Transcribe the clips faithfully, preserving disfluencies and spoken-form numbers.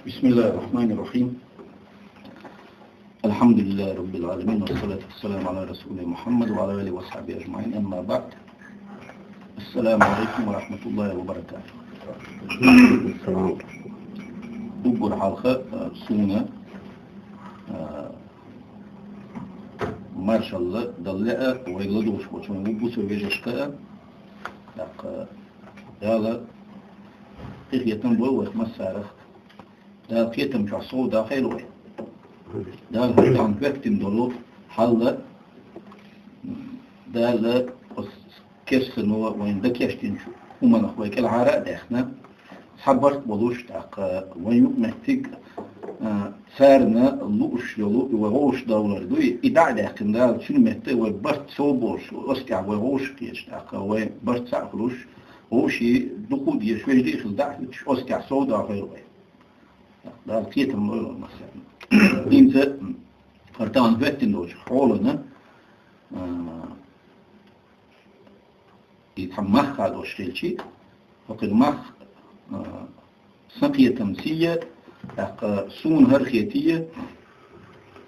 بسم الله الرحمن الرحيم. الحمد لله رب العالمين، والصلاة والسلام على رسوله محمد وعلى آله وصحبه أجمعين. أما بعد. السلام عليكم ورحمة الله وبركاته. Уггар хьалха, а, суна, а, маршалла дала лаьа вай ладувгӀаш болча вай бусалба вежарашка а, тӀаккха Дала къахетам бойла вайх массарах. Дала кхетам чу совдоахийла вай. Дала хӀаранена хӀоттийна долу хьал, Дала оцу керстано вайна дӀакечдинчу хӀуманах вай кӀелхьара а даьхна, цхьа барт болуш, тӀаккха вайн юкъаметтиг, а, царна лууш йолу и вай вовшах довлар дуй, и дӀа а даьккхина Дала, цуьнан метта вай барт сов болуш, оцу тӀехь вай вовшах кхеташ, тӀаккха вай барт цхьаъ хуьлуш, вовшийн дукха а дезаш, вежарий а хилла дӀа а хӀуьттуш, оцу тӀехь совдоахийла вай. Дала кхетам бойла массарна. ХӀинца хӀара тахана хӀоьттина долчу хьолана, а, и цхьа мах хадош хилча, хӀокхуьнан мах, а, сан кхетамца а, тӀаккха суна хӀара хетий,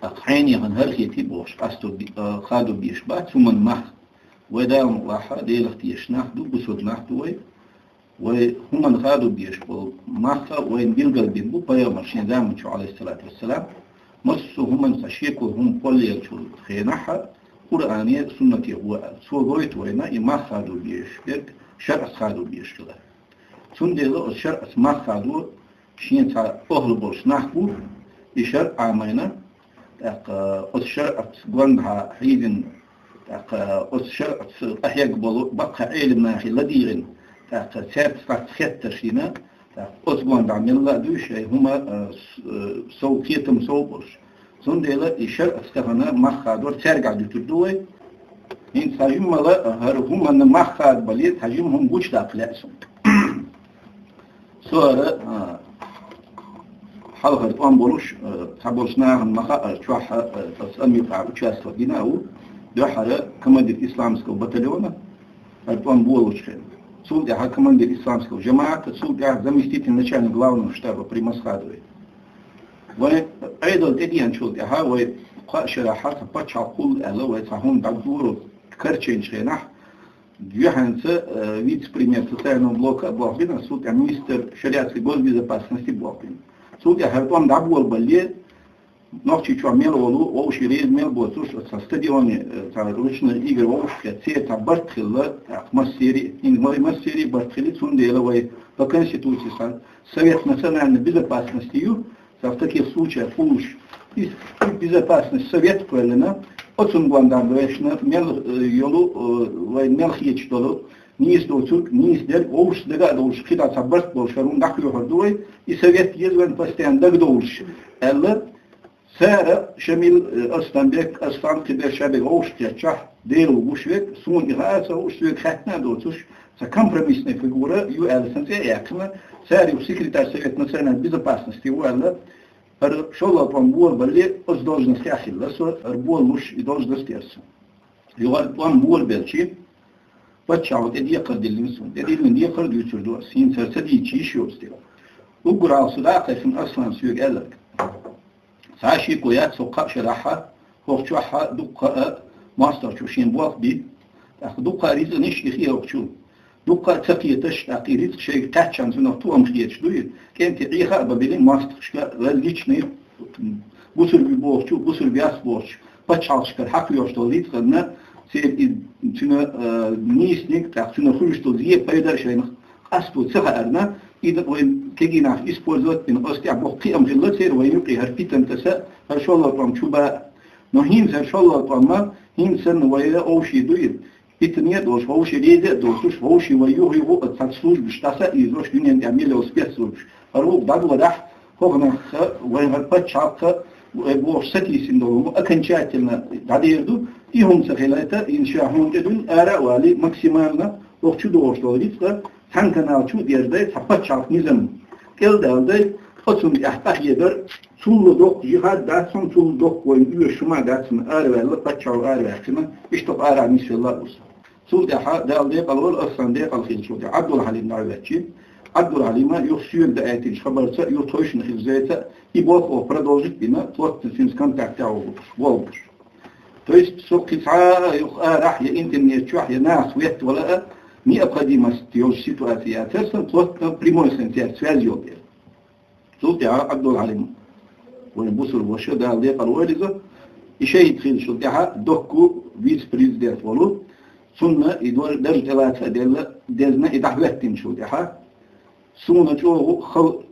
тӀаккха хьенехан хӀара хетий бохуш, къасто би-, а, хадо безаш бац хӀуманан мах. Вай Дала мукъалахь Делах тешаш нах ду, бусалба нах ду вай. Вай хӀуманан хадо безаш болу мах а вайна билгалбина бу пайхамара шен заманчохь, Ӏалайхиссалату вассалам, массо а хӀуманна цхьа шеко хӀума кхоллаеллачу хенахь а, Къуръане, суннате гӀо аьлла. Цо гойту вайна и мах хадо безаш берг шарӀаца хадо безаш хилар. Цундела оцу шарӀаца мах хадо шен цхьа охьла болуш нах бу, и шарӀ Ӏамийна, тӀаккха оцу шарӀаца гондахьа хьийзина, тӀаккха оцу шарӀаца къахьегна болу баккхий Ӏелам нахе ладийгӀина, тӀаккха цаьрца хаттарш йина, тӀаккха оцу гондахьа мелла а дуй шайн хӀума, а, с-, а, сов, кхетам сов болуш. Цундела и шарӀаца тахана мах хадор цаьргахь дуьтур ду вай. ХӀинца цхьа жимма а хӀара хӀуманан мах хадабале, цхьа жима хӀума гучудаккха лаьа суна. Со хӀара, а, хьалхара тӀом болуш, а, цхьаболчу нахана ма хаъара, чохь а, а, оцу тӀамна юкъахь участвовать дина а ву, дуьххьара командир исламского батальона, хӀара тӀом болучу хенахь. Цул тӀаьхьа командир исламского жамаата, цул тӀаьхьа заместитель начальника главного штаба при Масхадове. Вай Ӏедал тӀедеанчул тӀаьхьа вай кхаа шарахь цхьа пачхьалкх хуьлу аьлла, вай цхьа хӀума дӀадора карчийначу хенахь, юьхьанца, э, вице-премьер социального блока а бохбина, цул тӀаьхьа министр шариатской госбезопасности бохбина. Цул тӀаьхьа хӀара тӀом дӀаболабале, Нохчийчохь мел волу, вовшийн реза мел боцурш, оцу стадионе, э, цхьа ручной игр вовшах кхетта, церан цхьа барт хилла, тӀаккха массерий, хӀинца ма-, массерий барт хили, цундела вай по Конституции сан Совет национальной безопасности ю, цхьа в таких случаях лучше. И безопасность совет кхоьллина, оцунна гондахь вешна мел, э, йолу, э, вайн мел хеташ долу, нийса доцург, нийса дерг, вовшашца дага а довлуш, кхидӀа цхьа барт болуш хӀара хӀума дӀахоьхьур ду вай, и совет еза вайн постоянно дагадовлуш, аьлла, цара Шамил, э, Арсланбек, Арслан, кхидерш а берг вовшах кхетчахь, Дела ву гуш верг, суна и хаа ца хууш, соьга хаьттина а доцуш, цхьа компромиссная фигура ю аьлла сан цӀе а яьккхина, цара юха секретарь Совета национальной безопасности ву аьлла, хӀара шолгӀа тӀом болабале, оцу должностехь хилла со, хӀара болалуш и должность яра сан. Юха хӀара тӀом болабелча, паччахьо тӀе декхар диллина суна. ТӀедиллина декхар дуьйцур ду ас, хӀинца хӀара ца дийцича йиш йоцу дела. Уггар хьалха со дӀа а кхайкхина, Арслан соьга аьлларг: «Цхьа а шеко яц, хӀокху кхаа шарахь, хӀокху чохь дуккха а мостагӀчо шен болх би, тӀаккха дуккха а рицкъанаш и хи хӀокху чу. Дуккха а ца кхеташ, тӀаккха и рицкъ шайга кхаьччахьана цунах тоам хеташ дуй, кӀентий Ӏеха а бан биллина мостагӀашка, различный, бусурби бохучу, бусурби яц бохучу, пачхьалкхашкара хьакхоьхьуш долу рицкъанна, церан и цуьнан, а, нийсаниг, тӀаккха цуьнан хуьлуш долу зе, пайда а шайнах къасто ца хаарна, и дан вайн кегийнах использовать дина, оцу тӀехь боккха кхиам хилла церан вайн юкъе хӀара питана таса, хӀара шолгӀа тӀом чу баа. Но хӀинца хӀара шолгӀа тӀом ма, хӀинца санна вай овший дуй, питане а долуш, вовшийн реза а доцуш, вовшийн вай юха-юха а цхьацца службаш дӀаса а ийзош, дуьнен тӀехь мел йолу спецслужбаш. ХӀара гӀуллакх дӀадоладахь, хӀокхунах вайн хӀара пачхьалкх а, вай бохуш сатийсина долу хӀума окончательно дӀадер ду, и хӀума ца хилийта, и ша хьуна тӀе дуьллу, ара а валий, максимально хӀокху чу догӀуш долу рицкъа цхьана канал чу а дерзадай, цхьа пачхьалкх низам кӀелдаладай, оцунна тӀехь къахьедар, цул доккха жихӀад дац хьуна, цул доккха вайна оьшуш хӀума дац хьуна, араваьлла, паччахьо араваьккхина, иштта хӀокху арахь нисвелла а ву со». Цул тӀаьхьа Дала декъал вара, Арслан декъал хилчул тӀаьхьа Ӏабдул-Хьалим дӀавоьдуш ву. Ӏабдул-Хьалима юха соьга даийтинчу хабарца, юха тхойшинна хилла зайца, и болх оха продолжить бина, плотно цуьнца контактехь волуш, болуш. То есть, со кхин цхьа а юха арахь, я интернет чохь, я нах хетта вала а, необходимость йолчу ситуаци яцара сан плотно прямой сан цаьрца связь йолу дела. Цул тӀаьхьа Ӏабдул-Хьалим, вайн бусулба ваша, Дала декъала войла иза, и шахӀид хиллачул тӀаьхьа Докку вице-президент волу, цунна и дор-, дарж тӀелаца а делла, дезна и дӀахӀоьттинчул тӀаьхьа, суна чӀогӀа хала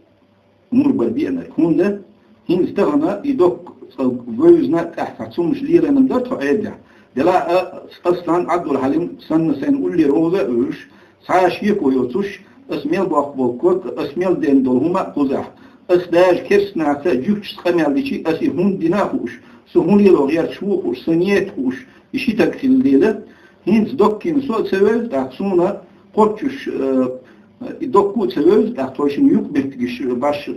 мур бара беанарг. ХӀунда хӀинца тахана и Докку цкъа вевзина а тӀаьхьа цхьа цунаш лелайна дара тхо Ӏедалехь. Делахь а, ас сан Ӏабдул-Хьалим санна сайна уллера вовза а вевзаш, цхьа а шеко йоцуш, ас мел боккху болу ког а, ас мел ден долу хӀума а кхузахь. Ас даже керстанаца а жуьгташца къамел дичи, ас и хӀунда дина а хууш, со хӀун лело гӀерташ ву а хууш, сан ниет а хууш, и ши таг хилла дела, хӀинца Доккина со а ца вевза, тӀаккха суна кхоччуш, э, и Докку а ца вевза, тӀаккха тхойшинна юкъаметтигаш баш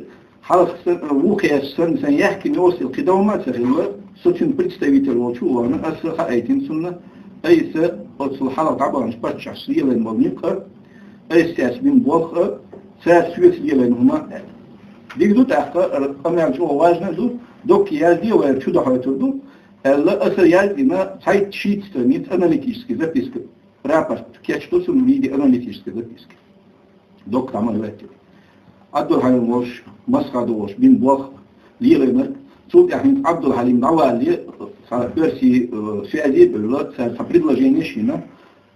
хьалха сан, вукхерчу санна, сан яхкина йолу кхидолу ма а ца хилла, со цуьнан представитель волчу а вахана, аса хаийтина цунна, айса оццул хьалха дӀабаханчу паччахьашца лелайна болу некъ а, айса цаьрца бина болх а, цара соьца лелайна хӀума а аьлла. Дика ду тӀаккха, къамел чӀогӀа важна а ду, Докке яздина вайна чу дохьуьйтур ду, аьлла, аса яздина цхьайтта-шийтта страница аналитический записка, рапорт кечдо цунна в виде аналитической записки. Докка дӀа ма лоьттира. Ӏабдул-Хьалим волуш, Масхадов волуш, бина болх лелийнарг. Цул тӀаьхьа хӀинца Ӏабдул-Хьалим дӀавалале, цхьа оьрсийн, э, связи а бевлла, цара цхьа предложенеш йина.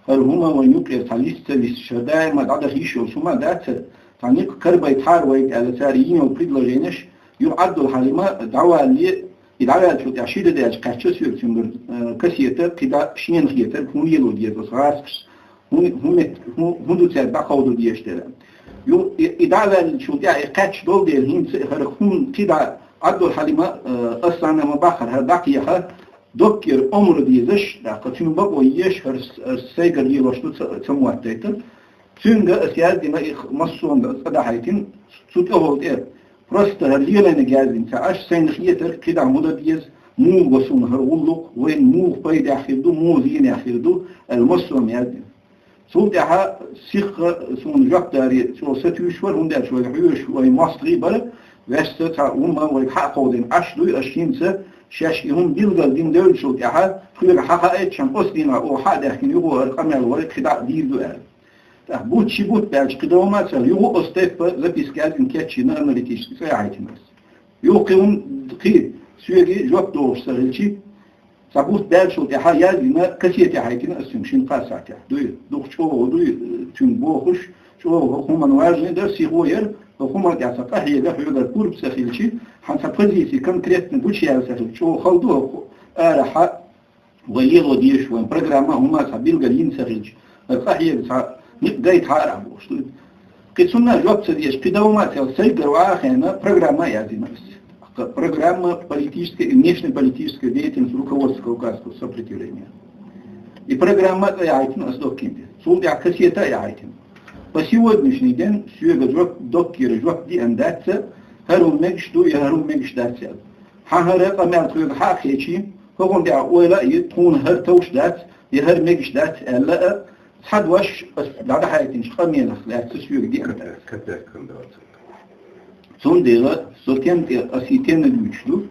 ХӀара хӀума вайн юккъера цхьа листа ца висча, даима дӀадаха йиш йолуш хӀума дац хӀара. Цхьа некъ карабайтахьара вайга аьлла, цара йина йолу предложенеш, юха Ӏабдул-Хьалима дӀавалале, и дӀаваьллачул тӀаьхьа ши де даьлча кхаьчча соьга цуьнгара, э, кассета, кхидӀа шена хетарг, хӀун лело деза оцу гӀазкхашца, хӀун, хӀун мет-, хӀун, хӀун ду цаьрга дӀакховдо дезаш дерг. Ю-, и, и дӀа а ваьллачул тӀаьхьа и кхаьчча долу дела, хӀинца а хӀара хӀун кхидӀа Ӏабдул-Хьалима, э, ас санна ма-баххара, хӀара дӀакхехьа, Доккера омра дезаш, тӀаккха цуьнан бакъо езаш, хӀара с-, хӀара сайгара лелош ду ца, ца моттайта. Цуьнга ас яздина и массо а цӀа дӀахьайтина, цу тӀехула тӀе. Просто хӀара лелийнарг яздина ца Ӏаш, сайна хетарг кхидӀа хӀун дан деза, муха го суна хӀара гӀуллакх, вайна муха пайдехь хир ду, муха зенехь хир ду, аьлла массо а яздина. Цул тӀаьхьа сихха суна жоп даре чӀогӀа сатуьйсуш вара, хӀунда аьлча вайга хьоьжуш вайн мостагӀий бара, ваьшца цхьа хӀума вайга хьа а кховдийна Ӏаш дуй, аш хӀинца шаьш и хӀума билггал дина девллачул тӀаьхьа, тхоьга хьахаийта шен оцу дийнахь оха хьа а даьхкина, юха хӀара къамел вара, кхидӀа а дийр ду аьлла. ТӀаккха бутт ши бутт баьлча кхидӀа хӀума а ца, юха оцу тайпа записка яздина кечйина аналитически цӀа яхьийтина ас. Юха кхин хӀун, кхин соьга жоп дохуш ца хилчи, цхьа бутт баьллачул тӀаьхьа яздина кассете хьаьйтина ас цуьнга шина-кхаа сахьтехь. Дуй, дукха чӀогӀа дуй, цуьнга бохуш, чӀогӀа хӀокху хӀуманна важный дара, сихо яра, хӀокху хӀуманна тӀехь сан къахьега хьоьгара пурба ца хилчи, хьан сан позици конкретно гучуяьлла ца хилча, чӀогӀа хала ду хӀокху арахьа вай лело дезаш вайн программа а хӀума а цхьа билггал йина ца хилча, аса къахьега цхьа некъ гайтахьара бохуш ду. Кхин цунна жоп ца дезаш, кхидӀа хӀума а ца, сайгара ваха хенна программа а яздина ас. Ткъа программа политической и внешнеполитической деятельности руководства Кавказского сопротивления. И программа а яхьийтина ас Доккина тӀе. Цул тӀаьхьа кассета а яхьийтина. По сегодняшний день соьга жоп, Доккера жоп деана дац, хӀара хӀума мегаш ду, я хӀара хӀума мегаш дац аьлла. Хьан хӀара къамел тхоьга хьа а кхечи, хӀокхунна тӀехь ойла а йи, тхуна хӀара товш дац, я хӀара мегаш дац аьлла а, цхьа дош ас дӀадахьийтинчу къамелах лаьцна соьга деана дац. Капец, капец, капец. Цундела со тен тӀе, ас и тенна дуьйцуш ду.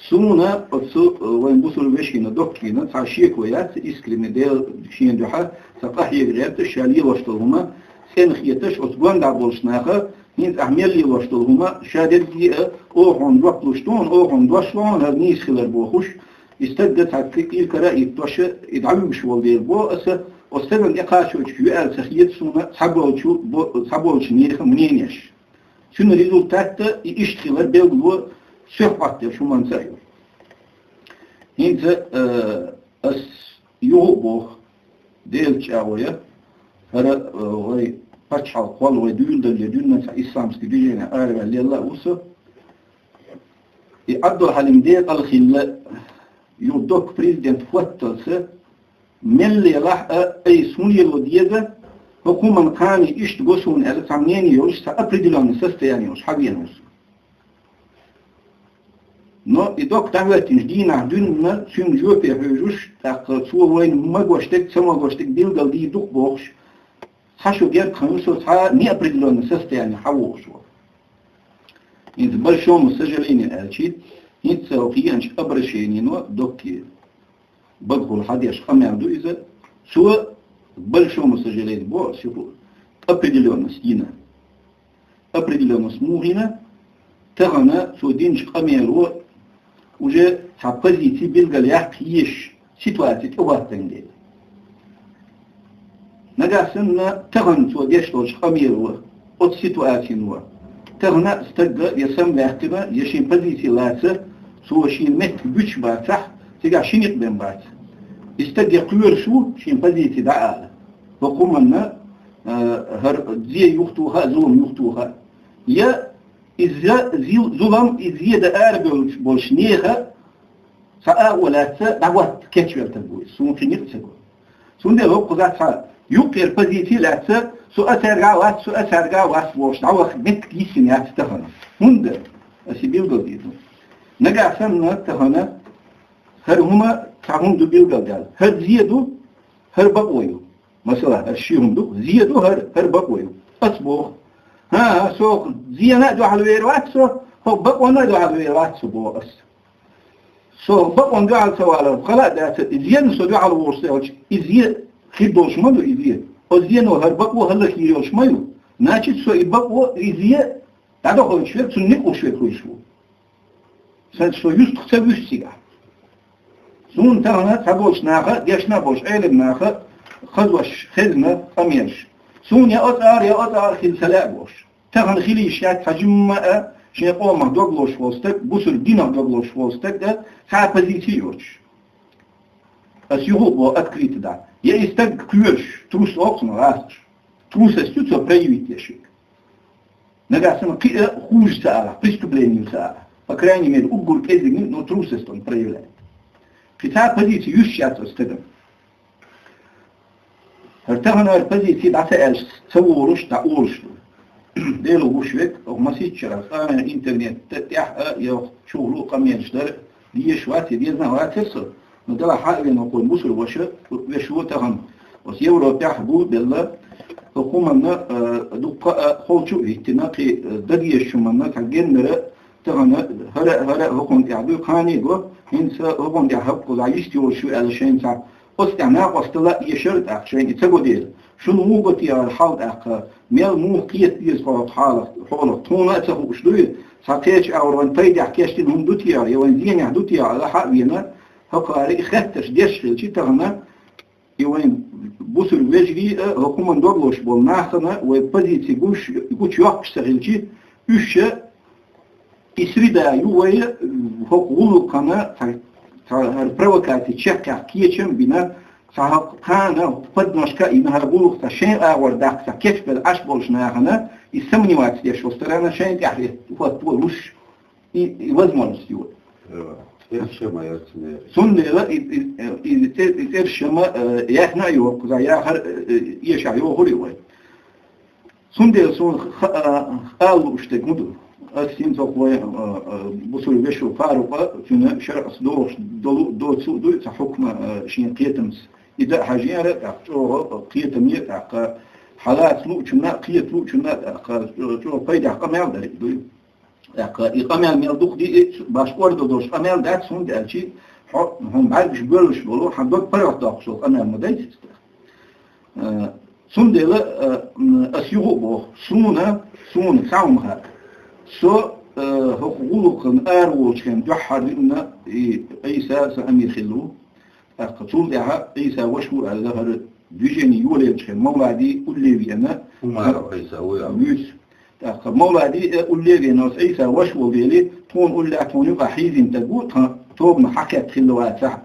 Суна оцу, э, вайн бусулба вешина Доккина цхьа шеко яц, искренне Дела шена дуьхьа, сан къахьега гӀерта, ша лелош долу хӀума цӀена хеташ, оцу гондахь болчу наха, хӀинца ахь мел лелош долу хӀума ша дерриге а, оха хьуна жоп луш ду хьуна, оха хьуна дош ло хьуна, хӀара нийса хилар бохуш, и стаг дан цхьа кхин кӀиркара а йиттош, и дӀавуьгуш волу дела бо аса, оцу стагана тӀекхачочух ю аьлла ца хета суна цхьаболчу, бо-, цхьаболчу нехан мнениеш. Цуьнан результат а и иштта хилар билгало, соьх хӀоттаеш хӀуманца а ю. ХӀинца, э, ас юха а боху, Делан чӀагӀо я, хӀара, э, вай пачхьалкх кхолла, вай дуьйладалле дуьненан цхьа исламский движение араваьлла лелла а ву со. И Ӏабдул-Хьалим декъала хилла, юха Докка президент хӀотталца, мел лелахь а, айса хӀун лело деза, хӀокху хӀуманна кхана иштта го суна аьлла, цхьа мнение йолуш, цхьа определённый состояние йолуш, хьавеана ву со. Но и Докка дӀахӀоьттинчу дийнахь дуьйна цуьнга жоьпе хьоьжуш, тӀаккха цо вайна магош дерг, ца магош дерг билггал дийр ду-кх бохуш, Цхьа шо герга хиннав со цхьа неопределённое состояние хьавоагӀаш вар. ХӀинца большому сожалению аьлча, хӀинца хӀокху еанчу обращенино доккхий багахула хьадеш къамел ду иза, цо, большому сожалению, боху, сиху определённость йина. Определённость муха йина, тахана цо динчу къамело уже цхьа позици билгал яккха езаш ситуаци тӀехӀоттийна дела. Нагахь санна тахана цо деш долчу къамело, оцу ситуацино, тахана а стагга я самаваьккхина, я шен позици лаца, цо шена меттиг буьтуш бацахь, цигахь ши некъ бен бац. И стаг я кхоьруш ву шен позици дӀаала, хӀокху хӀуманна, а, хӀара зе юхатоха а, зулам юхатоха а. Я иза зил-, зулам, и зе дан арабевлла болчу нехан цхьа агӀо лаьцна дӀахӀотта кечвелла стаг ву иза, суна хи некъ ца го. Цундела хӀокхузахь цхьа юккъера позици лаьцна, со а цаьргахь а вац, со а цаьргахь а вац бохуш, дӀаваха меттиг йиссина яц тахана. ХӀунда? Аса билгал дийр ду. Нагахь санна тахана хӀара хӀума цхьа хӀума ду билгал даьлла. ХӀара зе ду, хӀара бакъо ю. Масала, хӀара ши хӀума ду, зе ду хӀара, хӀара бакъо ю. Ас боху: «ХӀан, хӀан, со зена а дуьхьал вер вац со, хӀокху бакъонна а дуьхьал вер вац со», боху ас. Со бакъонна дуьхьал ца валар хала а дац, и зена со дуьхьал вогӀуш ца хилча, и зе хир долуш ма ду и зе. Оцу зено хӀара бакъо хӀаллакйийр йолуш ма ю. Значит, со и бакъо, и зе дӀадохуьйтуш верг, цунна некъ луш верг хуьлуш ву. Сан со юьстах ца вуьсу цигахь. Суна тахана цхьаболчу наха, дешна а болчу Ӏелам наха хазош хезна къамелаш. Суна я оцу ара, я оцу ара хила ца лаьа бохуш. Тахана хила йиш яц цхьа жимма а шен къомах дог лозуш волу стаг, бусург динах дог лозуш волу стаг а цхьа а позици йоцуш. Ас юха а боху открыто дӀа. Я и стаг кхоьруш, трус олу цунах гӀазкхаша. Трусость ю цо проявить деш верг. Нагахь санна кхин а хуже ца ала, преступление ца ала. По крайней мере, уггар кӀеззиг, но трусость он проявляет. Кхин цхьа а позици юьсуш яц оцу стагана. ХӀара тахана хӀара позици дӀа ца аьлча, ца волуш, дӀаолуш ду. Дело гуш век, оха масийтта шарахь, а, интернет тӀехь а, я чухула къамелаш дара, дезаш вац, я дезна а вацара со. Ну, делахь хьа а вена, хӀокхуьнан бусург ваша, вешо тахана. Оцу Европехь бу белла, хӀокху хӀуманна, а, дуккха а холчу а хӀиттина, кхин, а, дан дезачу хӀуманна, цхьа геннара, тахана хӀара, хӀара хӀокхунна тӀехь дуй, кхане а го, хӀинца хӀокхунна тӀехь хӀокхузахь йист йолуш ю аьлла шайна цхьа, оцу тӀехь накъосталла а ешара тӀаккха шайна и ца го дела. Шуна муха го те хӀара хьал тӀаккха, мел муха кхета деза хӀокху хьалах, хьолах, тхуна а ца хууш дуй, цхьа кхечу агӀор вайн пайдехь кечдина хӀума ду те хӀара, я вайн зенехь ду те хӀара, ала хьа а вена, хӀокхара и хеттарш деш хилча тахана, и вайн бусург вежарий а, хӀокху хӀуманна дог лозуш болу нахана вай позици гуш, гучу йоккхуш ца хилча, уьш ша и среда ю вай, хӀокху гӀуллакхана цхьа, цхьа хӀара провокаци чекхъяккха кечам а бина, цхьа хӀокху кхана подножка а йина, хӀара гӀуллакх цхьа шайн агӀор даккха, цхьа кечбелла Ӏаш болчу нахана, и сомневаться деш волу стагана шайна тӀехь хӀотто луш. И, и возможность ю. Э, цӀершама яц нера. Цундела и, и, и, и цӀе-, и цӀершама, э, яхна а йоху, кхуза яхар, э, э, эшахь йохур ю вай. Цундела суна ха-, а, ала лууш дерг хӀун ду? Ас хӀинца вай, а, а, бусург вешо Фарукъа, цуьнан шарӀас дохуш долу, доцу а дуй, цхьа хӀукма, а, шен кхетамца. И дан а хьажийра, тӀаккха чӀогӀа кхетаме, тӀаккха хьалаца луучунна, кхета луучунна, тӀаккха чӀо-, чӀогӀа пайдехь къамел дара и дуй. ТӀаккха и къамел мел дукха ди, и баш ордо долуш къамел дац, хӀунда аьлча хьо, хьуна бӀаьргаш боьллуш болу, хьан дог паргӀатдоккхуш долу къамел ма дайца иза. Э, цундела, э, м, ас юха а боху, суна, суна цхьа хӀума хаьа. Со, э, хӀокху гӀуллакхана ара волчу хенна дуьххьара вина и Ӏийса сан амир хилла ву. ТӀаккха цул тӀаьхьа Ӏийса ваша ву аьлла, хӀара движение йолаелча хенна Мавлади улле веана. Умаров Ӏийса ву аьлла. Вуьйцу. ТӀаккха Мавлади, э, улле веана, оцу Ӏийса ваша волу дели, тхуна уллехь тхуна юкъахь хьийзина стаг ву, тхан тобанах хьакхетта хилла вацахь.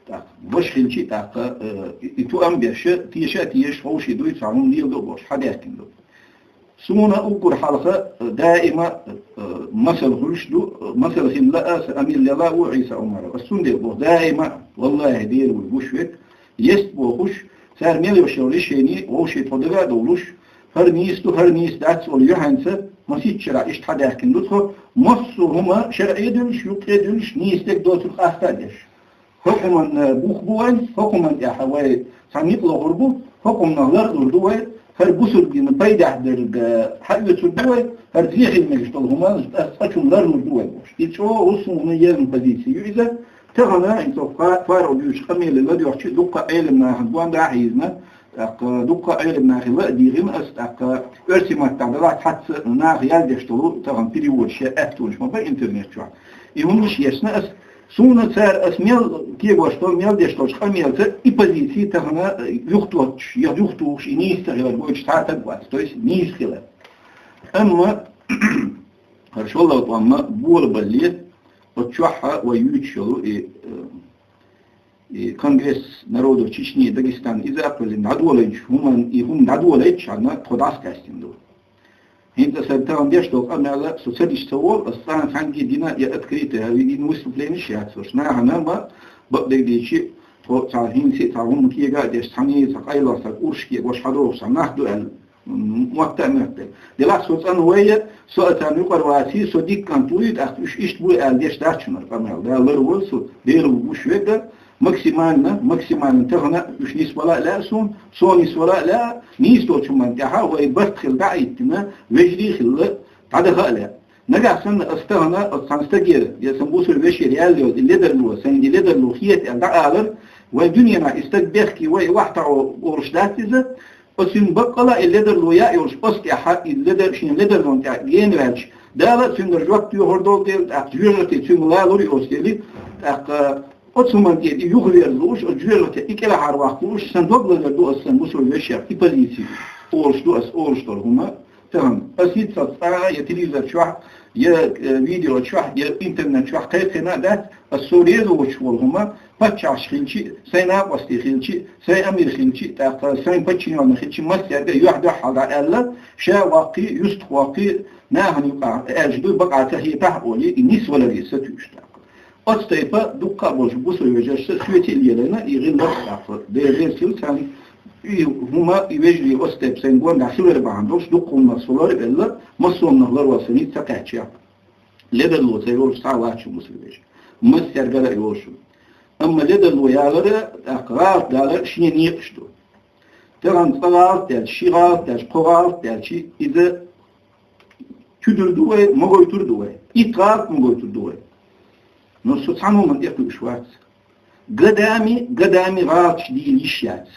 ТӀаккха ваша хилчи, тӀаккха, э, и, и тоам беш, теша а тешаш, ховший дуй, цхьа хӀума леладо а бохуш, хьадаьккхина ду. Суна уггар хьалха, э, даима, э, масал хуьлуш ду, э, масал хилла аса амир лела а ву Ӏийса Умаров. Ас цундела боху, даима, валлахӀи, Дела вуй гуш верг, ест бохуш, цара мел йолуш йолу решение вовший тхо дага а довлуш, хӀара нийса ду, хӀара нийса дац олу юьхьанца, масийтта шарахь иштта хьадаьккхина ду тхо, массо а хӀума шарӀе а дуьллуш, юккъе а дуьллуш, нийса дерг доцург къаста а деш. ХӀокху хӀуманна бух бу вайн, хӀокху хӀуманна тӀехь вай цхьа никъ лохур бу, хӀокху хӀуманах лар а лур ду вай, хӀара бусург дина пайдехь дерг хьаоьцур ду вай, хӀара зехиъ мегаш долу хӀума ас цкъачунна ларлур ду вай бохуш. И чӀогӀа суна езна позици ю иза. Тахана, хӀинца фа-, фарагӀ дуьйцуш къамеле ладоьгӀчи, дуккха Ӏелам нахана гонда а хьийзна, тӀаккха дуккха Ӏелам нахе ла а дийгӀина ас, тӀаккха оьрсийн маттахь далахь цхьацца наха яздеш долу, тахана переводаш я аьттонаш ма бара интернет чохь. И хӀуманаш ешна ас, суна цара ас мел кегош долу, мел деш долчу къамелца и позиций тахана юхатоттуш, я юхатухуш, и нийса ца хилар гойтуш цхьа а стаг вац, то есть нийса хилар. Амма хӀара шолгӀа тӀом ма болабалле, оцу чохь вай юьйцуш йолу и, э, и Конгресс народов Чечни и Дагестана иза а кхоьллина дӀадолайча, хӀуманна и хӀума дӀадолайча, хьанна тхо дӀасакъаьстина ду. ХӀинца сан тахана деш долу къамел а со ца диш ца волу, ас цкъа а цхьаьнгге дина я открытый, я видео выступление яц, уьш нахана ма бакъдерг дийчи, тхо цхьа хӀинца а цхьа хӀума кега а деш, цхьаьний цхьа къайлах сан урш кегош хьадогӀуш сан нах ду аьлла, м, мотта а моьтту. Делахь со цӀанвай, со а царна юкъара ваций, со дика кӀант вуй, тӀаккха уьш иштта буй аьлла деш дац шуна къамел. Дала ларвойла со, Дела ву гуш вега, максимально, максимально тахана уьш нисвала а лаьа суна, со нисвала а лаьа, нийса долчу хӀуманна тӀехь вай барт хилла дӀа а йиттина, вежарий хилла дӀадаха а лаьа. Нагахь санна ас тахана оцу цхьана стагера, я сан бусулба вешера яьлла йолу и ледарло, сайн и ледарло хета аьлла дӀаалар, вайн дуьненахь и стаг бехке вай вахьтахьо олуш дац иза, оцуьнан баккъала а и ледарло яа йолуш, оцу тӀехь и ледар-, шен ледарлон тӀехь гена ваьлча, Дала а цуьнан жоп доьхур долу дела, тӀаккха жоьжахати цуьнга лалур и оцу дели, тӀаккха оцу хӀуманна тӀе и юхаверзалуш, оцу жоьжахати и кӀелхьарваккхалуш, сан дог лазар ду ас сан бусулба вешех и позици, олуш ду ас олуш долу хӀума. Тахана ас хӀинццалц цкъа а я телевизор чохь, я, э, видео чохь, я интернет чохь кхайкхина а дац, ас со реза воцуш волу хӀума, паччахьаш хилчи, сайн накъостий хилчи, сайн амир хилчи, тӀаккха сайн подчинённый хилчи, массаьрга юьхь-дуьхьал дӀа аьлла, ша ваккхий, юьстах ваккхий, нахана юкъахь аьлча дуй бакъа ца хетахь а олий, и нисваларе сатуьйсу тӀаккха. Оцу тайпа дуккха а болчу бусулба вежарша соьца а лелийна, и гӀиллакх а тӀаккха. Дела реза хила царна, и хӀума, и вежарий оцу тайпа сайн гондахь хилар бахьана долуш, дуккха хӀуманах со лар а велла, массо а хӀуманах ларвала сан ницкъ ца кхаьчча. Ледарло ца йолуш цхьа а вац шун бусулба вежарий. Массаьргара а йолуш. Амма ледарло ялар а, тӀаккха гӀалат далар а шен некъаш ду. Тахана цкъа гӀалат даьлча, ши гӀалат даьлча, кхо гӀалат даьлча, иза чудур ду вай, ма гойтур ду вай. Итт гӀалат ма гойтур ду вай. Но со цхьана хӀуманна тӀекхуьуш вац. Годами, годами гӀалаташ дийла йиш яц.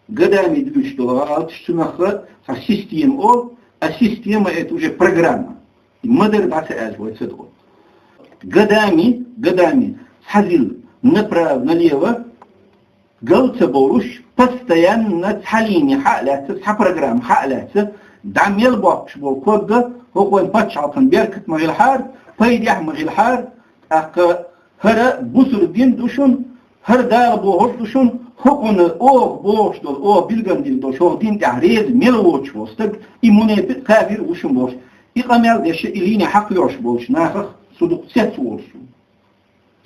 Годами дуьйцуш долу гӀалаташ цунах цхьа система олу, а система это уже программа. И ма-дарра дӀа ца аьлча вай ца догӀу. Годами, годами, цхьа зил направо-налево гал ца болуш, постоянно цхьа линия хьа а лаьцна, цхьа программа хьа а лаьцна, дӀа мел боккхуш болу когга, хӀокхуьнан пачхьалкхан беркат ма хилахьара, пайдехь ма хилахьара, тӀаккха хӀара бусулба дин ду шуна, хӀара Дала бохург ду шуна, хӀокхунна оха бохуш долу, оха билгалдина долу, хӀокху дин тӀехь реза мел воцуш волу стаг, и мунепикъ, кафир ву шуна бохуш, и къамел деш, и линия хьакхоьхьуш болчу нахах со дукха цец волуш ву.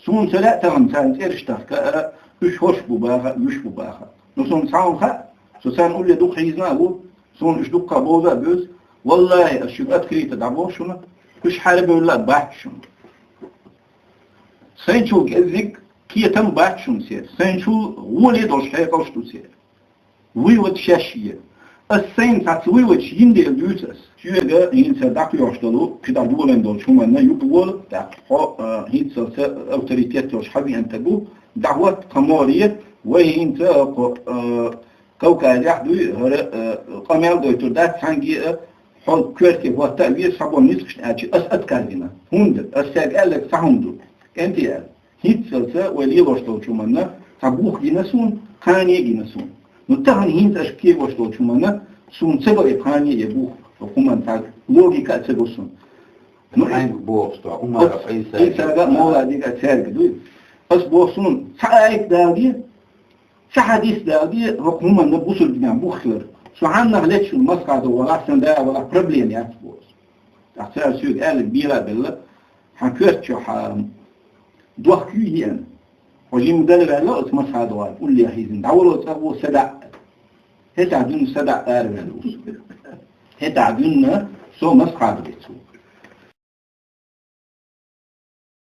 Суна ца лаьа тахана царна цӀераш тахка а, уьш хӀорш бу баха а, уьш бу баха а. Но суна цхьа хӀума хаьа, со царна улле дукха хьийзна а ву, суна уьш дуккха а бовза а буьзу. Валлахи, ас шуьга открыто дӀабоху шуна, уьш хьарбевлла а бац шуна. Сайначул кӀеззиг кетам бац шуна церан, сайначул гӀоле долуш хьекъалш ду церан. Вывод шаьш е. Ас сайна цхьацца выводаш йина дела дуьйцу ас. Шуьга хӀинца дӀакхоьхьуш долу, кхидӀа долийна долчу хӀуманна юкъа волу, тӀаккха хьо, а, хӀинцалца авторитет йолуш хьан веана стаг ву, дӀахӀотта кхин море, вай хӀинца кху, а, Кавказехь дуй, хӀара, а, къамел дойтур дац, цхьаьнгге а, хьо коьрте хӀотта а веза, схьаболу ницкъашна аьлча, ас отказ дина. ХӀунда? Ас цаьрга аьлларг цхьа хӀума ду. КӀентий аьлла. ХӀинццалца вай лелош долчу хӀуманна цхьа бух гина суна, кхане а гина суна. Ну, тахана хӀинца аша кегош долчу хӀуманна суна ца го и кхане а, я бух, хӀокху хӀуманна цхьа логика а ца го суна. Ну, хьаьнга боху со, Умаров Ӏийса, Ӏийсага а, Мовладига а, цаьрга дуй. Ас боху суна, цхьа аят далде, цхьа хьадис далде, хӀокху хӀуманна бусулба динехь бух хилар. Со хьаннах леччун масхадо валахь, сан да валахь, проблема яц боху. ТӀаккха цара соьга аьлларг бийла а белла, хьан коьрта чохь хьан дохк юй еана. Хьо жимма гала ваьлла оцу масхадо вара, улле хьийзина, дӀавало цӀа гӀо, садаӀа. ХӀетахь дуьйна садаӀа араваьлла ву со. ХӀетахь дуьйна со масхадо вецу.